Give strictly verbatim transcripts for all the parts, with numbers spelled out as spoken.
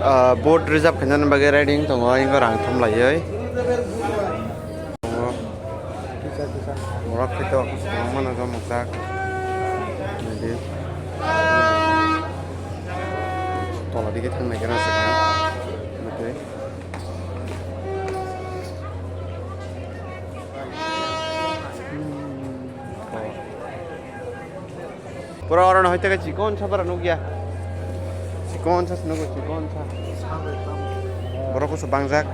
Ah, boat reserve khainani bagwi ready wng tongo, ingo rang thum laiwi. Borok khe to mano jomok jak. Naidi. Tola digi thang nai khe na sakha. Naidi. Pura oro no hoite chikon sa bara nukya. Chikon sa nugo, chikon sa. Borok kusu bangjak.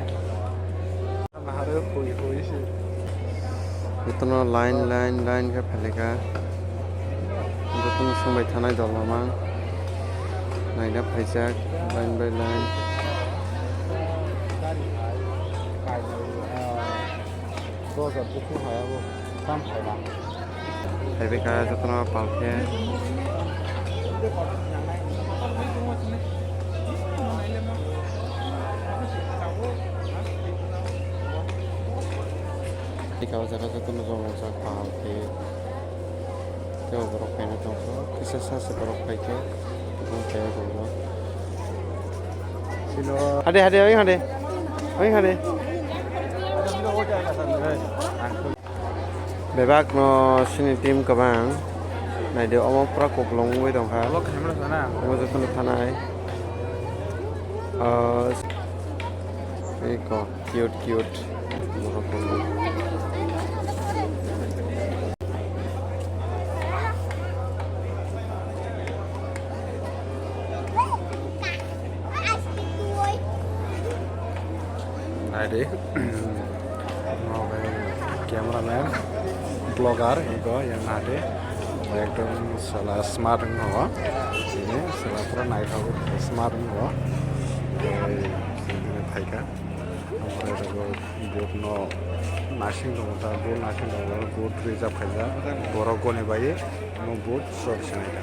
Jotono line, line, line khe phalikha. Jotono swngbai thanai dol mamang. Naina phaijak line by line. Dojar buku hai abo, tam hai na. Hai beka jotono pal khe. Eka o jaga jotono jomok jak pal khe. Tei borok kaina tongkho, kisa sa se borok paikhe, borok kaiwi tongo. Hade, hade, oing hade, oing hade. Bebak no sini team kwbang, naidi omo pura kupulung wngwi tongkha. Omo jotono thanai. Ah, eko. Cute, cute. Borok rok. Naidi. Omo bai cameraman, vlogger, ego yang naidi. Ekdom sala smart wngkha o. Ini sala pura naithok smart wngkha o. Tei sini phaikha. Omo bai rw boat no nasing tongo ta, boat nasing tongo, boat reserve khaijak. Borok goni bai omo boat sor sinai ta.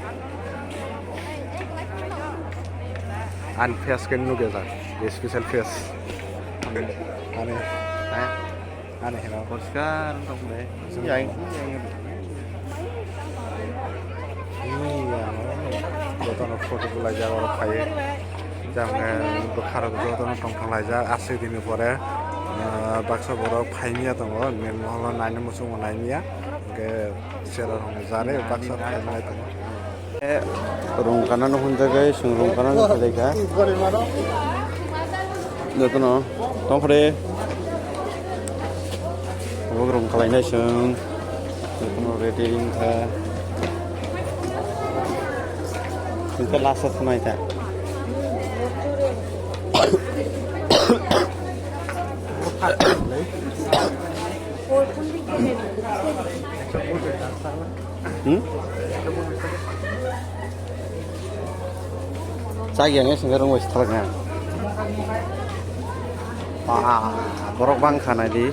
Ani face khe nukjak, special face. Ani, ani, ani hino. Poriskar wng tong de. Yang, yang. Jotono photo bwlaijak oro phaiwi. Jang, eh, bwkha rok jotono tong thang laijak. Aswk dini pore, eh, baksa borok phai miya tongo. Nini moholo naina muchungo nai miya. Hwnkhe chera rok jare baksa phai manai tongo. Rung kanano hwnjagwi, chwng rung kanano khlaikha. Jotono tongphre. Tabuk rung khlainai chwng. Jotono ready wngkha. Hwnkhe last o thangnaikha. Hmm? Chak yang sing rung wis thalak na. Wah, borok bang kha naidi.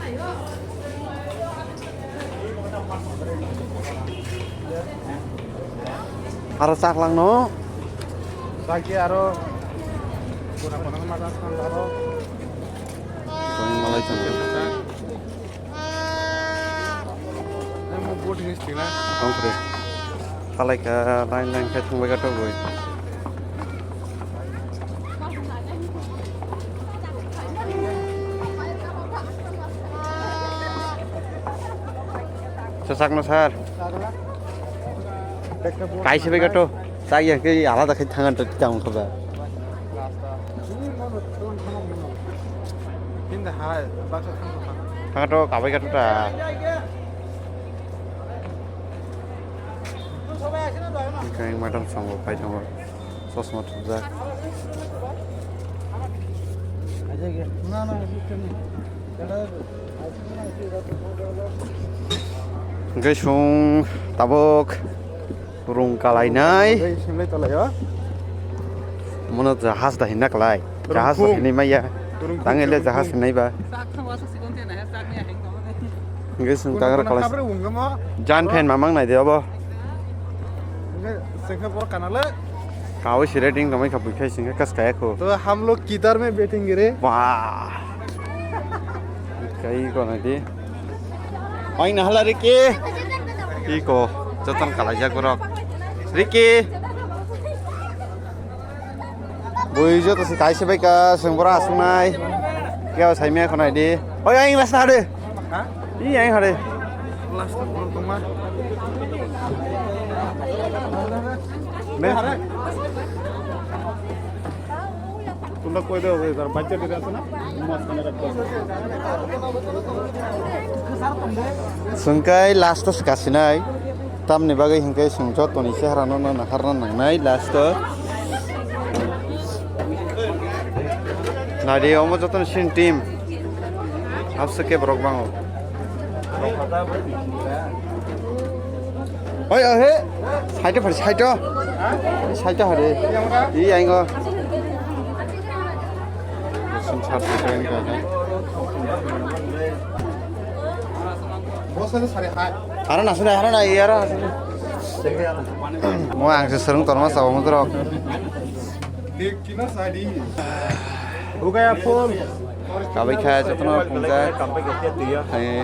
Aro chak lang no. Chak ya aro. Kuna kuna ma chak lang aro. Kung malai chang. Tongphre. Phalai kha line line khe thangbai kha togwi. Chwchakno sir. Kaisa bai kha to. Chak ya khe alada khe thang ta tang kha ba. Thang to kabai kha to ta. Khe madam songo phai tongo. Chosma thupjak. Hwnkhe chwng tabuk rung kalainai. Hwnkhe sengwi tonglaio. Mono jahaj da hinna kalai. Jahaj da hinwi maya. Tangwi le jahaj hinwi ba. Hwnkhe chwng tagra kalaisa. Jan phen mamang naidi obo. Kawi si rating tongmai kha buikhai singkhe kas kaya kho. To hum log kidhar mein baithenge re? Wah. Kai ko naidi. Oi nahala Ricky. Iko joton kalaijak borok. Ricky. Bui joto se kaisa bai ka, chwng boro aswknai. Kebo saimaya khwnai di. Oi, ayang last hade. Ih, ayang hade. Tunda koi de hobe, jar bacche de asna. Chwng kai last o swkasinai. Tamni bagwi hinkhe chwng jotoni cheharano no naharna nangnai last o. Nadi omo jotoni sin team. Hapsa ke borok bango. Oi, oi, he. Side o phari, side o. Side o hari. I aingo. Sun sar side o. Aro na sare, aro na, aro na sare. Mo ang se serung torma sabo mo torok. Bugaya phone. Kabai kha jotono pungjak. Hai.